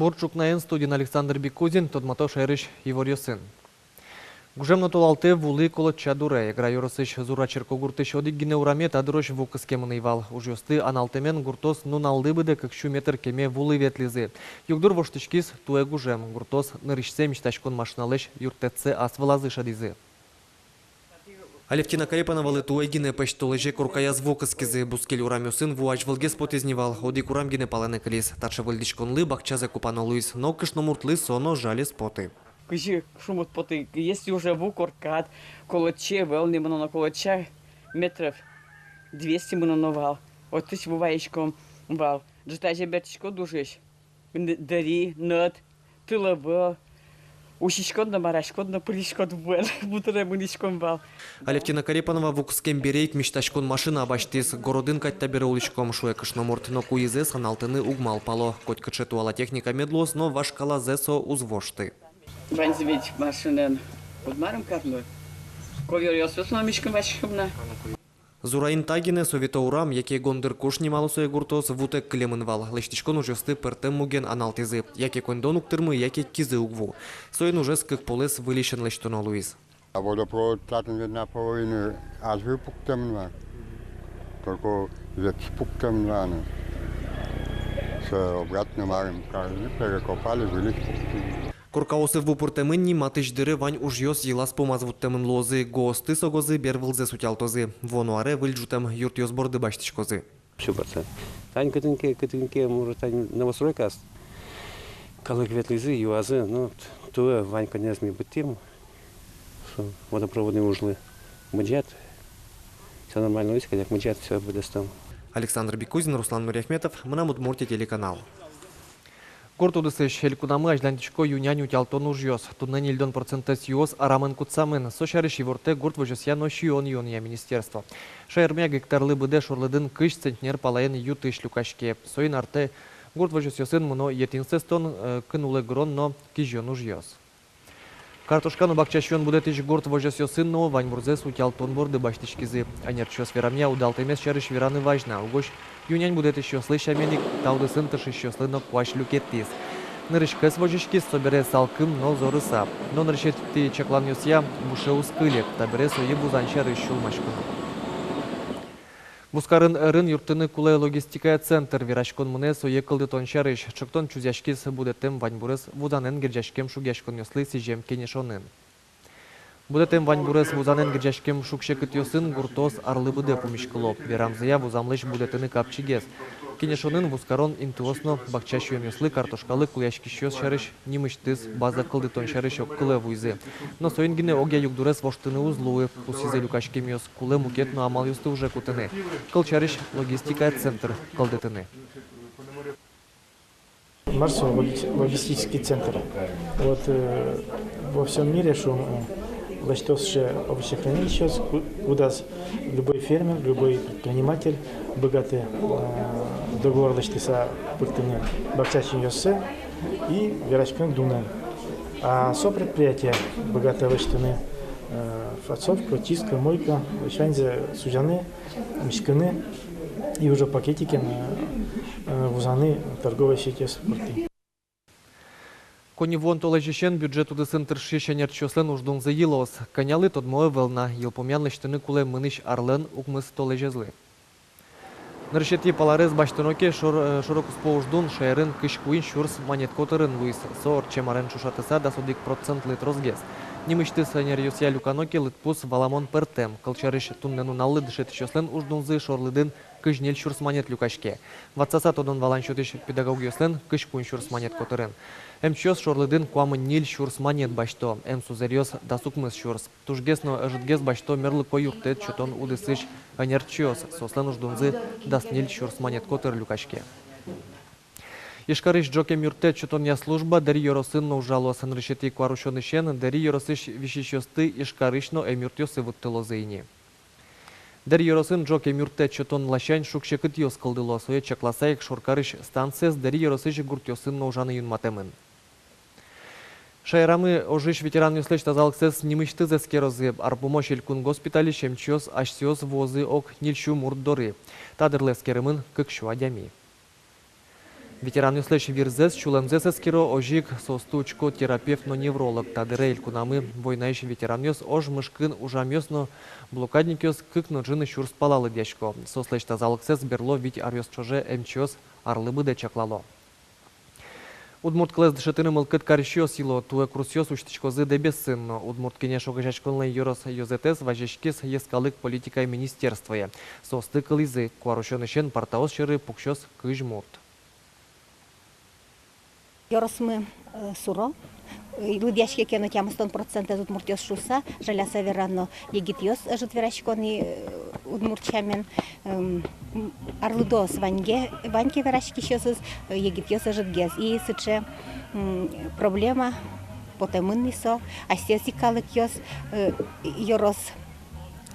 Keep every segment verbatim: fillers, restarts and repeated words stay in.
Бур ӵукнаен, студиын Александр Бикузин. Тодмато шаерысь иворъёсын. Гужем но толалтэ вулы Колодча дуре. Эгра ёросысь Зура черкогуртысь одӥг гинэ ураме та дырозь ву кыскемын ӧй вал. Ужъёсты аналтэмен гуртоос нуналлы быдэ кык сю метр кеме вулы ветлӥзы. Югдур воштӥськиз туэ гужем. Гуртоос нырысьсэ мисьтаськон машиналэсь юрттэтсэ ас вылазы шӧдӥзы. Алевтина Карепановалы туэ гинэ пӧсьтолэзе коркаяз ву кыскизы. Бускель урамъёсын ву азьвылгес потӥз ни вал, одӥг урам гинэ палэнэ кылиз. Таӵе выльдӥськонлы бакчазэ купано луиз, но кышномуртлы со но жаль ӧз поты. Кызьы шумпотӥськод, если уже ву коркад, Колодчае вал ни мыноно, Колодча метров двести мыноно вал. Отысь ву вайиськом вал. Ӝытазе бертӥськод ужысь. Н-, дэри, нӧд, тылобо. Усиськод но, мараськод но, пыриськод вуэн, ву тыре мынӥськом вал. Алевтина Карепанова ву кыскем бере ик мисьтаськон машина басьтӥз. Городын кадь табере улӥськом, шуэ кышномурт, но куизэс аналтыны уг малпало. Котькыӵе туала техника мед луоз, но вашкалазэ со уз вошты. Ваньзэ ведь машинаен уд марым кар но. Ковёръёсыз но миськыны васьком на. Зураын та гинэ Совето урам, яке Гондыркуш нимало сое гуртоос, вутэк кылемын вал. Лэсьтӥськон ужъёсты пӧртэм муген аналтӥзы: яке коньдон уг тырмы, яке кизы уг ву. Соин ужез кык полэс выльысен лэсьтоно луиз. А водопровод татын ведь наполовину азьвыл пуктэмын вал. Только ветлыса пуктэмын вал ни. Со обратно марым карыны, перекопали, выльысь пуктӥм. Коркаосы ву пыртэмын ни, матысь дыре вань ужъёс йылаз-пумаз вуттэмын луозы. ГОСты согозы, бервылзэс утялтозы. Вуоно аре выль ӝутэм юртъёс борды басьтӥськозы. Всё процент. Тань кытын ке, кытын ке, может, тань новостройкаос. Калык ветлӥзы, юазы, но туэ вань коньдонэз ми быдтӥм. Со водопроводной ужлы мыжат. Всё нормально, весь кадяк мыжат, всё быдэстом. Александр Бикузин, Руслан Нуриахметов, «Мынам Удмуртие» телеканал. Гурт удысысь. Элькунамы азьланьтӥсько ю-нянь утялтон ужъёс. Туннэ ньыльдон процентэз юос арамын кутсамын. Со сярысь ивортэ гурт возёсъя но сиён-юонъя министерство. Шаермыя гектарлы быдэ шорлыдын кызь центнер палаен ю-тысь люкаське. Соин артэ гурт возёсъёсын мыно етӥнсэс тонн, э, кын улэ гырон но кизён ужъёс. Картошка но бакча сиён будэтӥсь гурт возёсъёсын но ваньбурзэс утялтон борды басьтӥськизы. Ӧнерчиос верамъя, удалтэмез сярысь вераны вазь на. Угось ю-нянь будэтӥсьёслы сямен ик, та удысын тыршисьёслы но куазь люкетӥз. Нырысь кӧс возиськиз, собере салкым но зорыса. Но нырысетӥ чакланъёсъя, буше уз кыле, табере сое вузан сярысь сюлмаськоно. Вузкарын ӧрын юрттыны кулэ логистикая центр. Вераськон мынэ сое кылдытон сярысь. Чектон чузъяськиз будэтэм ваньбурез вузанэн герӟаськем шугъяськонъёслы сӥзем кенешонын. Будэтэм ваньбурез вузанэн герӟаськем шуг-секытъёсын гуртоос арлы быдэ пумиськыло. Верамзыя, вузамлэсь будэтыны капчигес. Кенешонын вузкарон интыос но бакча сиёнъёслы, картошкалы кулэяськисьёс сярысь нимысьтыз база кылдытон сярысь огкылэ вуизы. Но соин гинэ огъя югдурез воштыны уз луы. Пусйизы люкаськемъёс, кулэ мукет но амалъёсты уже кутыны. Кыл сярысь, логистикая центр кылдытыны. Мар со логис-, логистический центр? Вот, э, во всём мире, шуом, э, лэсьто сыӵе овощехранилищеос, ку-, кудаз любой фермер, любой предприниматель быгатэ, э, договор лэсьтыса пыртыны бакча сиёнъёссэ и вераськыны дунэн. А со предприятие быгатэ лэсьтыны, э, фасовка, чистка, мойка, ваньзэ сузяны, миськыны и уже пакетикен, э, э, вузаны торговой сетьёс пыртӥ. Коньывуон толэзьысен бюджет удысын тыршись ӧнерчиослэн уждунзы йылоз. Кӧнялы, тодмо ӧвӧл на. Йылпумъян лэсьтыны кулэ мынӥсь арлэн укмыс толэзезлы. Нырысетӥ паларез басьтоно ке, шор-, э, шоро-куспо уждун шаерын кызь куинь сюрс манет котырын луиз. Со ортчем арен ӵошатыса дас одӥг процентлы тросгес. Нимысьтыз ӧнеръёсъя люкано ке, лыдпус валамон пӧртэм. Кыл сярысь, туннэ нуналлы дышетӥсьёслэн уждунзы шорлыдын кызь ньыль сюрс манет люкаське. Ватсаса тодон-валан сётӥсь педагогъёслэн кызь куинь сюрс манет котырын. Эмчиос шорлыдын куамын ньыль сюрс манет басьто, эмсузэръёс дас укмыс сюрс. Тужгес но ӧжытгес басьто мерлыко юрттэт сётон удысысь ӧнерчиос, соослэн уждунзы дас ньыль сюрс манет котыр люкаське. Ижкарысь ӝог эмъюрттэт сётонъя служба Дэри ёросын но ужалоз. Нырысетӥ куарусёнысен Дэри ёросысь висисьёсты Ижкарысь но эмъюртъёсы вуттылозы ини. Дэри ёросын ӝог эмъюрттэт сётон ласянь шуг-секытъёс кылдыло. Сое чакласа ик, шоркарысь станциез Дэри ёросысь гуртъёсын но ужаны юнматэмын. Шаерамы ожысь ветеранъёслэсь тазалыксэс нимысьтыз эскерозы. Ар пумозь элькун госпитальысь эмчиос асьсэос вуозы ог ньыль сю мурт доры. Та дырлы эскеремын кык сю адями. Ветеранъёслэсь вирзэс, сюлэмзэс эскеро, озьы ик соосты учко терапевт но невролог. Та дыре элькунамы войнаысь ветеранъёс, ож мышкын ужамъёс но блокадникъёс кык но ӝыны сюрс пала лыдъясько. Соослэсь тазалыксэс берло вить аръёс ӵоже эмчиос арлы быдэ чаклало. Удмурт кылэз дышетыны мылкыд карисьёс йыло. Туэ курсъёс усьтӥськозы Дэбесын но. «Удмурт кенеш» огазеяськонлэн ёрос ёзэтэз вазиськиз йӧскалык политикая министерствое. Соосты кылӥзы: куарусёнысен партаос сьӧры пуксёз кызь мурт. Ёросмы, э, суро, э, лыдъяське ке но тямыстон процентэз удмуртъёс шуыса, жаляса верано, егитъёс ӧжыт верасько ни, э, удмурт сямен, эм, м, арлыдоос ваньге, ваньке вераськисьёсыз, э, егитъёс ӧжытгес. И сыӵе, м, проблема потэмын ни со, асьсэос ик калыкъёс, э, ёрос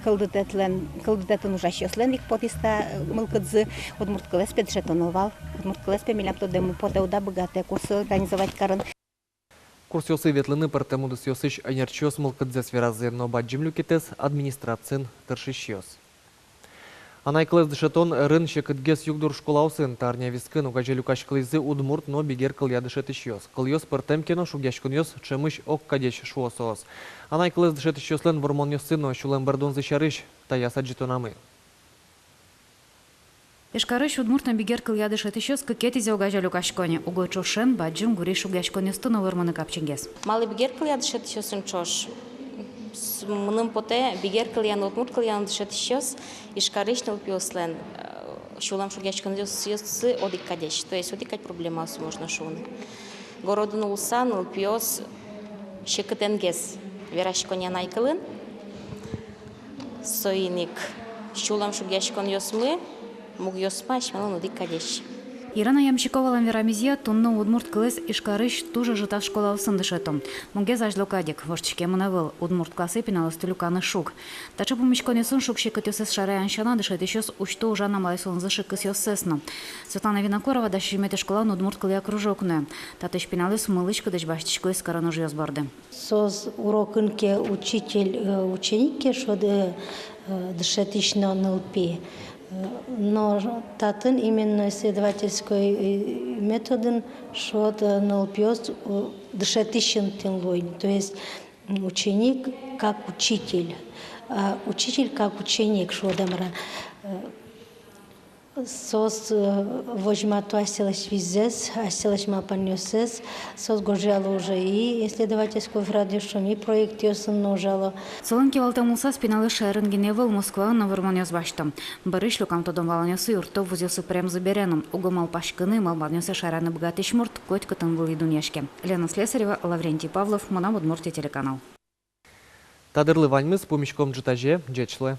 кылдытэтлэн, кылдытэтын ужасьёслэн ик потӥз та, э, мылкыдзы: удмурт кылэз пе дышетоно вал, удмурт кылэз пе милям тодэммы потэ, уд-а быгатэ курс организовать карыны. Курсъёсы ветлыны пӧртэм удысъёсысь ӧнерчиос мылкыдзэс веразы, но бадӟым люкетэз — администрациын тыршисьёс. Анай кылэз дышетон ӧрын секытгес югдур школаосын. Та арня вискын огазе люкаськылӥзы удмурт но бигер кылъя дышетӥсьёс. Кылъёс пӧртэм ке но, шугъяськонъёс ӵемысь огкадесь, шуо соос. Анай кылэз дышетӥсьёслэн вормонъёссы но сюлэм бӧрдонзы сярысь таяз адӟытонамы. Ижкарысь удмурт но бигер кылъя дышетӥсьёс кыкетӥзэ огазе люкасько ни. Уго ӵошен бадӟым гурезь шугъяськонъёсты но вормыны капчигес. Малы бигер кылъя дышетӥсьёсын ӵош? С-, мыным потэ, бигер кылъя но, удмурт кылъя но дышетӥсьёс Ижкарысь нылпиослэн, э, сюлэм шугъяськонъёссы одӥг кадесь, то есть одӥг кадь проблемаосы, можно шуыны. Городын улыса нылпиос секытэнгес верасько ни анай кылын. Соин ик сюлэм шугъяськонъёсмы мугъёсмы асьмелэн одӥг кадесь. Ирина Ямщиковалэн верамезъя, туннэ удмурт кылэз Ижкарысь туж ӧжытаз школаосын дышето. Мугез азьло кадь ик, воштӥськемын ӧвӧл, удмурт классэ пиналъёсты люканы шуг. Таӵе пумиськонъёсын шуг-секытъёссэс шараян сяна, дышетӥсьёс усьто ужан амалъёсынызы шыкысъёссэс но. Светлана Винокурова дас сизьыметӥ школаын удмурт кылъя кружок нуэ. Татысь пиналъёс мылысь-кыдысь басьтӥсько эскерон ужъёс борды. Соос урокын ке учитель, э, ученик ке шуод, э, э, дышетӥсь но нылпи. Э, но татын именно исследовательской, э, методын шуод, э, нылпиос, э, дышетӥсь интыын луо ни. То есть, м, ученик как учитель, а учитель как ученик шуод-а, мар-а. Э, Соос, э, возьмато асьсэлэсь визьзэс, асьсэлэсь малпанъёссэс, соос гожъяло уже и исследовательской радиосын, и проектъёсын но ужало. Солэн кивалтэм улсаз пиналъёс шаерын гинэ ӧвӧл, Москваын но вормонъёс басьто. Бӧрысь люкам тодон-валанъёссы юртто вузъёсы пыремзы бере но. Уго малпаськыны, малпанъёссэ шараяны быгатӥсь мурт котькытын вылӥ дунъяське. Лена Слесарева, Лаврентий Павлов, «Мынам Удмуртие» телеканал. Та дырлы ваньмыз, пумиськом ӝытазе, ӟеч луэ.